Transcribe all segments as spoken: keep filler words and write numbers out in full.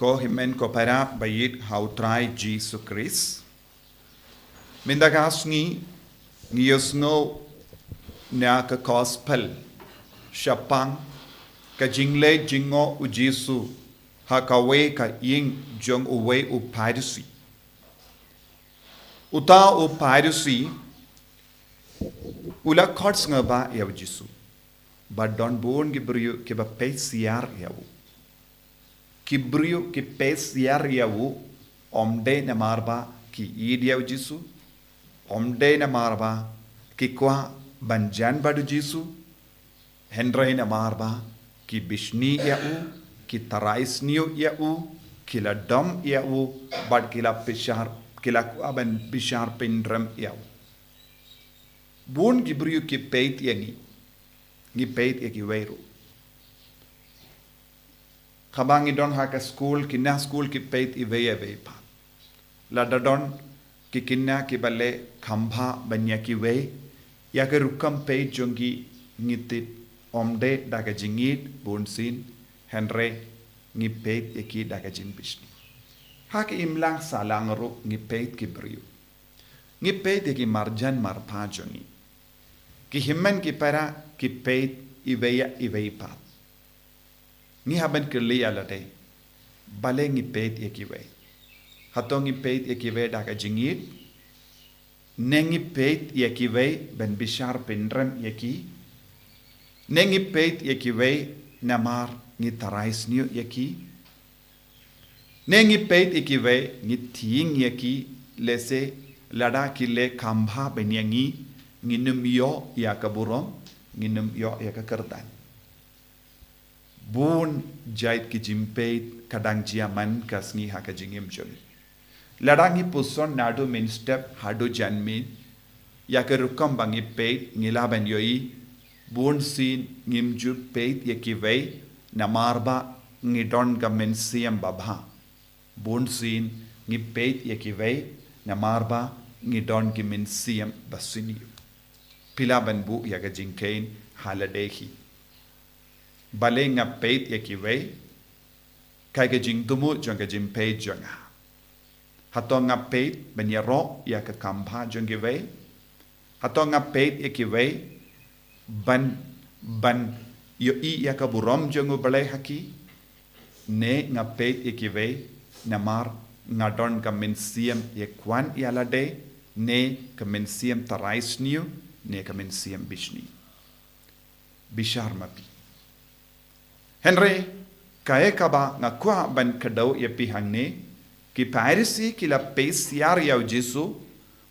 Ko hynmen ko para ba ïeit ha u Trai Jisu Khrist. Mynta ka sngi ngi ïohsngew na ka gospel shaphang ka jingleit jingïoh u Jisu ha kawei ka ïing jong uwei u Pharisi. Uta u Pharisi u la khot sngewbha ïa u Jisu. Ba don bun ki briew kiba peit siar ïa u. Ki briew ki peit siar ïa u, ym dei namar ba ki ïeit ïa u Jisu, ym dei namar ba ki kwah ban jan bad u Jisu, hynrei namar ba ki bishni ïa u, ki tharai sniew ïa u, ki la dom ïa u, bad ki la bishar, ki la kwah ban bishar pynrem ïa u. Bun ki briew ki peit ïa ngi, ngi peit ïa kiwei ruh. Haba ngi don ha ka skul, kine skul ki peit iwei ïa iwei pat. Lada don ki kine kiba leh khambha ban ïa kiwei, ïa ka rukom peit jong ki ngi tip ym dei da ka jingïeit bunsien, hynrei ngi peit ïa ki da ka jingbishni. Ha ka imlang sahlang ruh ngi peit ki briew. Ngi peit ïa ki marjan marpa jong ngi. Ki hynmen ki para ki peit iwei ïa iwei pat. Ngi hap ban kylli ïa lade, balei ngi peit ïa kiwei? Hato ngi peit ïa kiwei da ka jingïeit? Ne ngi peit ïa kiwei ban bishar pynrem ïa ki? Ne ngi peit ïa kiwei namar ngi tharai sniew ïa ki? Ne ngi peit ïa kiwei, ngi tieng ïa ki, lehse lada ki leh khambha ban ïa ngi, ngin ym ïoh ïa ka burom, ngin ym ïoh ïa ka kyrdan. Bun jait ki jingpeit ka dang jia man ka sngi ha ka jingim jong ngi. Lada ngi puson naduh mynstep haduh janmiet, ïa ka rukom ba ngi peit ngi lah ban ïohi, bunsien ngim ju peit ïa kiwei namar ba ngi don ka mynsiem babha. Bunsien ngi peit ïa kiwei namar ba ngi don ki mynsiem basniew. Phi lah ban buh ïa ka jingkheiñ ha lade hi. Balei nga peit ïa kiwei? Kaei ka jingthmu jong ka jingpeit jong nga? Hato nga peit ban ïaroh ïa ka khambha jong kiwei? Hato nga peit ïa kiwei ban, ban ïohi ïa ka burom jong U Blei ha ki? Ne nga peit ïa kiwei namar nga don ka mynsiem ïakwah ïa lade, ne ka mynsiem tharai sniew, ne ka mynsiem bishni? Bishar ma phi. Hynrei kaei kaba nga kwah ban kdew ïa phi hangne, ki Pharisi ki la peit siar ïa U Jisu,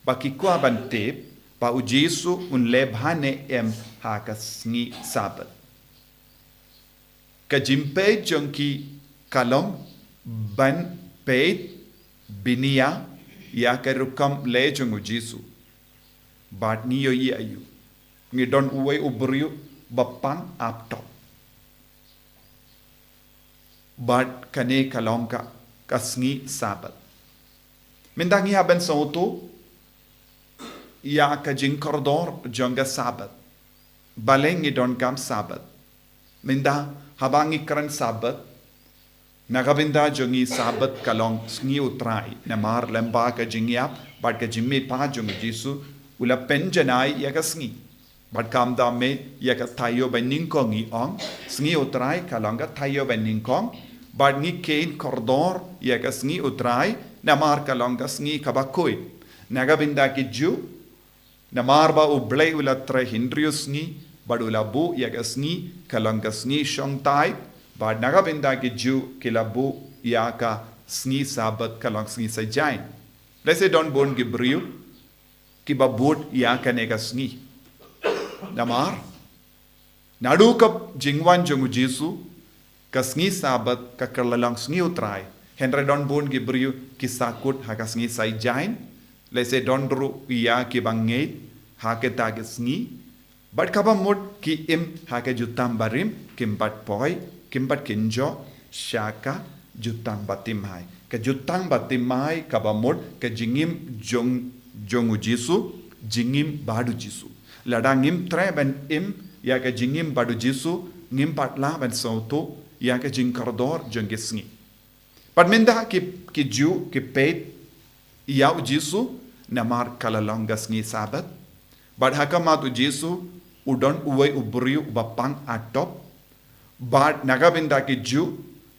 ba ki kwah ban tip ba U Jisu un leh bha ne em ha ka sngi Sabbath. Ka jingpeit jong ki ka long ban peit bniah ïa ka rukom leh jong U Jisu. Bad ngi ïohi aïu? Ngi don uwei u briew ba pang ap top. Bad kane ka long ka, ka sngi Sabbath. Mynta ngi hap ban sngewthuh ïa ka jingkordor jong ka Sabbath. Balei ngi donkam Sabbath? Mynta haba ngi kren Sabbath, na ka bynta jong ngi Sabbath ka long sngi U Trai, namar lyngba ka jingïap bad ka jingmihpat jong U Jisu, U la pynjanai ïa ka sngi. Bad kumta mih ïa ka taïew banyngkong, ngi ong sngi U Trai ka long ka taïew banyngkong. Bad ngi kheiñ kordor ïa ka sngi U Trai namar ka long ka sngi kaba khuid. Na ka bynta ki Jiw, namar ba U Blei u la trei hynriew sngi, bad u la buh ïa ka sngi ka long ka sngi shongthait. Bad na ka bynta ki Jiw ki la buh ïa ka sngi Sabbath ka long sngi saitjaiñ. Lehse don bun ki briew kiba bud ïa kane ka sngi. Namar naduh ka jingwan jong U Jisu, ka sngi Sabbath ka kylla long sngi U Trai. Hynrei don bun ki briew ki sahkut ha ka sngi saitjaiñ. Lehse don ruh ïa kiba ngeit ha kata ka sngi. Bad kaba mut ki im ha ka jutang barim, kim pat poi, kim pat kynjoh sha ka jutang bathymmai. Ka jutang bathymmai kaba mut ka jingim jong, jong U Jisu, jingim bad U Jisu. Lada ngim treh ban im ïa ka jingim bad U Jisu, ngim pat lah ban sngewthuh ïa ka jingkordor jong ki sngi. Bad mynta ki, ki Jiw ki peit ïa u Jisu namar ka la long ka sngi Sabbath. Bad ha khmat u Jisu u don uwei u briew uba pang artop. Bad na ka bynta ki Jiw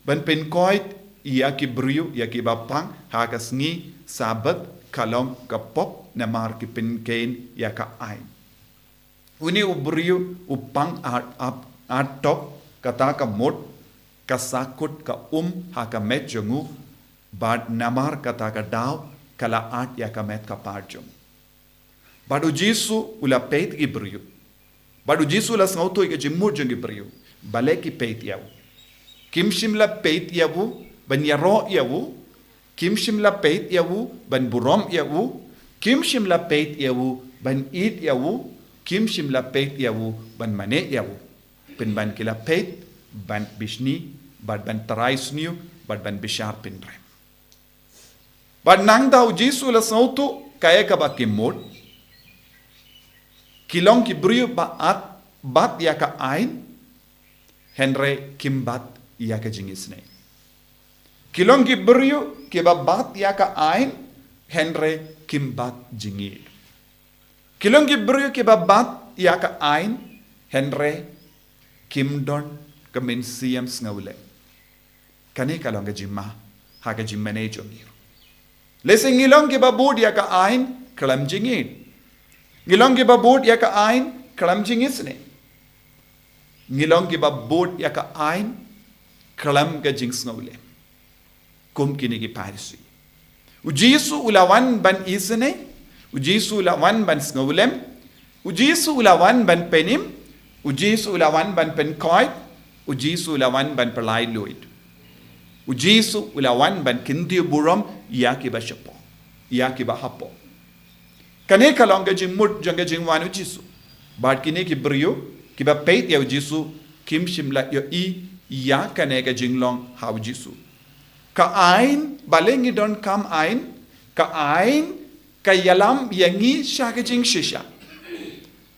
ban pynkoit ïa ki briew ïa kiba pang ha ka sngi Sabbath ka long ka pop namar ki pynkheiñ ïa ka aiñ. Une u briew u pang ar-, ap-, artop, kata ka mut ka sahkut ka um ha ka met jong u, bad namar kata ka daw ka la art ïa ka met ka par jong u. Bad u Jisu u la peit ki briew. Bad u Jisu u la sngewthuh ïa ka jingmut jong ki briew. Balei ki peit ïa u. Kim shym la peit ïa u ban ïaroh ïa u. Kim shym la peit ïa u ban burom ïa u. Kim shym la peit ïa u ban ïeit ïa u. Kim shym la peit ïa u ban mane ïa u. Pynban ki la peit ban bishni, bad ban trai sniew, bad ban bishar pynrem. Bad nangta u Jisu u la sngewthuh kaei kaba ki mut. Ki long ki briew ba art, bat ïa ka aiñ, hynrei kim bat ïa ka jingisynei. Ki long ki briew kiba bat ïa ka aiñ, hynrei kim bat jingïeit. Ki long ki briew kiba bat ïa ka aiñ, hynrei kim don ka mynsiem sngewlem. Kane ka long ka jingma ha ka jingmane jong ngi. Lehse ngi long kiba bud ïa ka aiñ khlem jingïeit. Ngi long kiba bud ïa ka aiñ khlem jingisynei. Ngi long kiba bud ïa ka aiñ khlem ka jingsngewlem. Kum kine ki Pharisi. U Jisu u la wan ban isynei, u Jisu u la wan ban sngewlem, u Jisu u la wan ban pynim, u Jisu u la wan ban pynkoit, u Jisu u la wan ban pyllait luid. U Jisu u la wan ban kyntiew burom ïa kiba shapoh, ïa kiba hapoh. Kane ka long ka jingmut jong ka jingwan u Jisu. Bad kine ki briew kiba peit ïa u Jisu kim shym la ïohi ïa kane ka jinglong ha u Jisu. Ka aiñ, balei ngi donkam aiñ, ka aiñ ka ïalam ïa ngi sha ka jingshisha.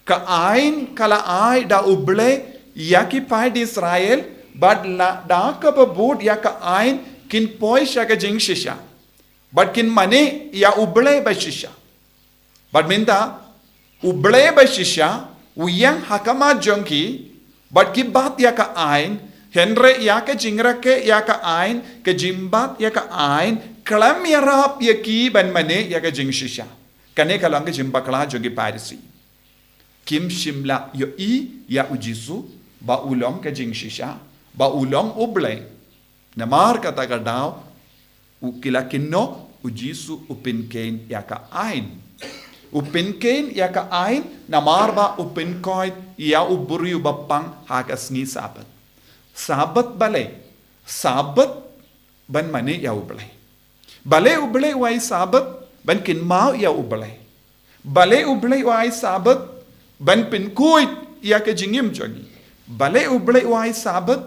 Ka aiñ ka la ai da U Blei ïa ki paid Israel, bad lada kaba bud ïa ka aiñ kin poi sha ka jingshisha. Bad kin mane ïa U Blei ba shisha. Bad mynta, U Blei ba shisha u ïeng ha khmat jong ki, bad ki bat ïa ka aiñ, hynrei ïa ka jingrakhe ïa ka aiñ, ka jingbat ïa ka aiñ, khlem ïarap ïa ki ban mane ïa ka jingshisha. Kane ka long ka jingbakla jong ki Pharisi. Kim shym la ïohi ïa u Jisu ba u long ka jingshisha, ba u long U Blei. Namar kata ka daw, u ki la kynnoh, u Jisu u pynkheiñ ïa ka aiñ. U pynkheiñ ïa ka aiñ, namar ba u pynkoit ïa u briew ba pang ha ka sngi Sabbath. Sabbath balei? Sabbath ban mane ïa U Blei. Balei U Blei u ai Sabbath? Ban kynmaw ïa U Blei. Balei U Blei u ai Sabbath? Ban pynkhuid ïa ka jingim jong ngi. Balei U Blei u ai Sabbath?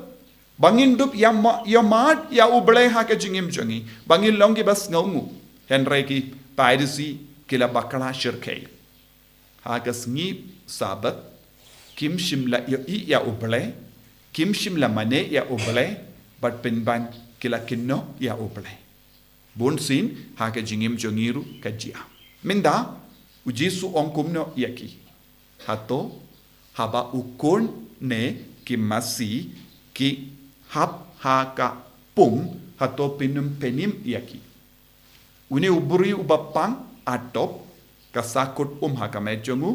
Ba ngin dup ïa ma-, ïa mad ïa U Blei ha ka jingim jong ngi. Ba ngin long kiba sngewnguh. Hynrei ki Pharisi ki la bakla shyrkhei. Ha ka sngi Sabbath, kim shym la ïohi ïa U Blei, kim shym la mane ïa U Blei, bad pynban ki la kynnoh ïa U Blei. Bunsien ha ka jingim jong ngi ruh ka jia. Mynta, u Jisu ong kumno ïa ki. Hato, haba u khun ne ki masi ki hap ha ka um, hato phin ym pynim ïa ki. Une u briew uba pang, artop, ka sahkut um ha ka met jong u,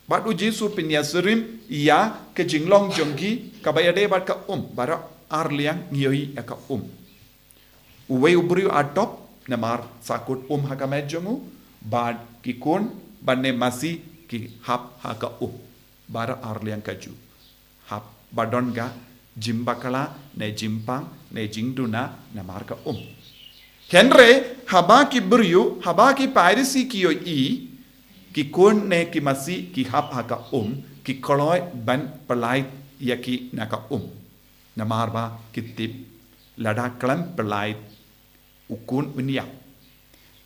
bad u Jisu pynïasyriem ïa ka jinglong jong ki, kaba ïadei bad ka um, baroh arliang ngi ïohi ïa ka um. Uwei u briew artop, namar sahkut um ha ka met jong u, bad ki khun, bad ne masi ki hap ha ka um. Baroh arliang kajuh. Hap ba don ka jingbakla, ne jingpang, ne jingduna, namar ka um. Hynrei, haba ki briew, haba ki Pharisi ki ïohi, ki khun ne ki masi ki hap ha ka um, ki kloi ban pyllait ïa ki na ka um. Namar ba ki tip, lada khlem pyllait u khun un ïap.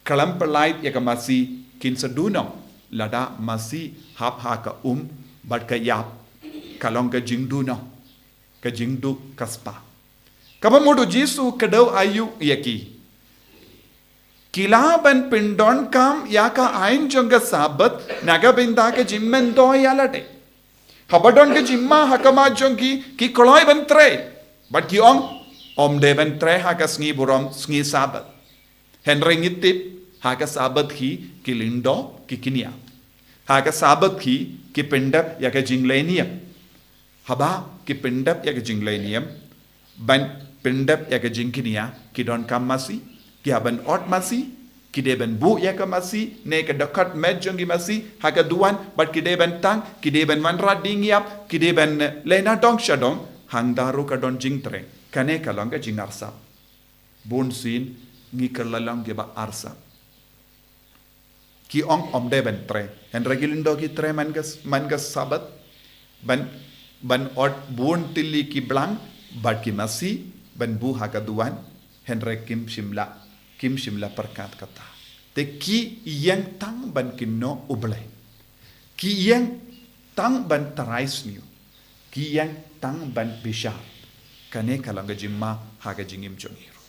Khlem pyllait ïa ka masi kin sa duh noh, lada masi hap ha ka um bad ka ïap, ka long ka jingduh noh, ka jingduh ka spah. Kaba mut u Jisu u kdew aïu ïa ki? Ki lah ban pyndonkam ïa ka aiñ jong ka Sabbath na ka bynta ka jingmyntoi ïa lade. Haba don ka jingma ha khmat jong ki, ki kloi ban trei. Bad ki ong, ym dei ban trei ha ka sngi burom, sngi Sabbath. Hynrei ngi tip, ha ka Sabbath hi, ki lyngdoh, ki kñia. Ha ka Sabbath hi, ki pyndep ïa ka jingleh niam. Haba ki pyndep ïa ka jingleh niam, ban pyndep ïa ka jingkñia, ki donkam masi, ki hap ban ot masi, ki dei ban buh ïa ka masi, ne ka dkhot met jong ki masi, ha ka duwan, bad ki dei ban tang, ki dei ban wanrah dieng ïap, ki dei ban, eh, leh nadong shadong, hangta ruh ka don jingtrei, kane ka long ka jingarsap. Bunsien, ngi kylla long kiba arsap. Ki ong ym dei ban trei. Hynrei ki lyngdoh ki trei man ka, man ka Sabbath. Ban, ban ot bun tylli ki blang, bad ki masi, ban buh ha ka duwan, hynrei kim shym la, kim shym la pyrkhat kata. Te ki ïeng tang ban kynnoh U Blei. Ki ïeng tang ban trai sniew. Ki ïeng tang ban bishar. Kane ka long ka jingma ha ka jingim jong ngi ruh.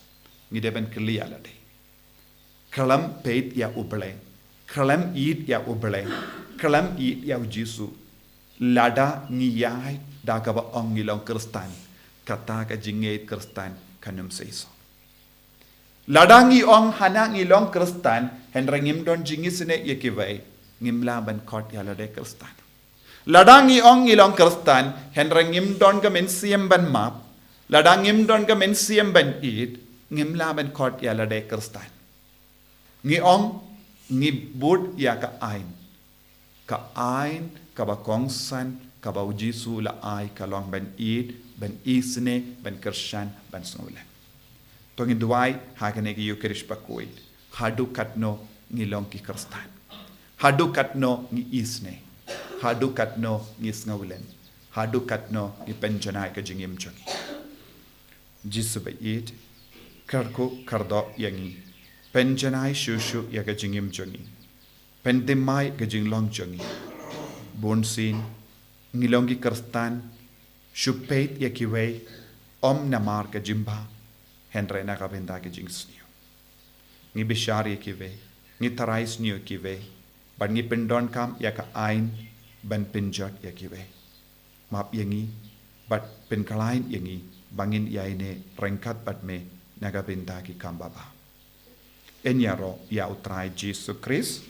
Ngi dei ban kylli ïa lade. Khlem peit ïa U Blei. Khlem ïeit ïa U Blei. Khlem ïeit ïa u Jisu. Lada ngi ïaid da kaba ong ngi long Khristan. Kata ka jingïeit Khristan kan ym seisoh. Lada ngi ong hana ngi long Khristan, hynrei ngim don jingisynei ïa kiwei, ngim lah ban khot ïa lade Khristan. Lada ngi ong ngi long Khristan, hynrei ngim don ka mynsiem ban map. Lada ngim don ka mynsiem ban ïeit, ngim lah ban khot ïa lade Khristan. Ngi ong, ngi bud ïa ka aiñ. Ka aiñ, kaba kongsan, kaba u Jisu u la ai, ka long ban ïeit, ban isynei, ban kyrshan, ban sngewlem. To ngin duwai, ha kane ka Ïukharist bakhuid. Haduh katno ngi long ki Khristan. Haduh katno ngi isynei. Haduh katno ngi sngewlem. Haduh katno ngi pynjanai ka jingim jong ngi. Jisu ba ïeit, kyrkhu kyrdoh ïa ngi. Pynjanai shuh shuh ïa ka jingim jong ngi. Pynthymmai ka jinglong jong ngi. Bunsien, ngi long ki Khristan, shu peit ïa kiwei, ym namar ka jingbha, hynrei na ka bynta ka jingsniew. Ngi bishar ïa kiwei, ngi trai sniew ïa kiwei, bad ngi pyndonkam ïa ka aiñ, ban pynjot ïa kiwei. Map ïa ngi, bad pynkhlaiñ ïa ngi, ba ngin ïaineh ryngkat bad me, na ka bynta ki kam babha. Yn ïaroh ïa U Trai Jisu Khrist.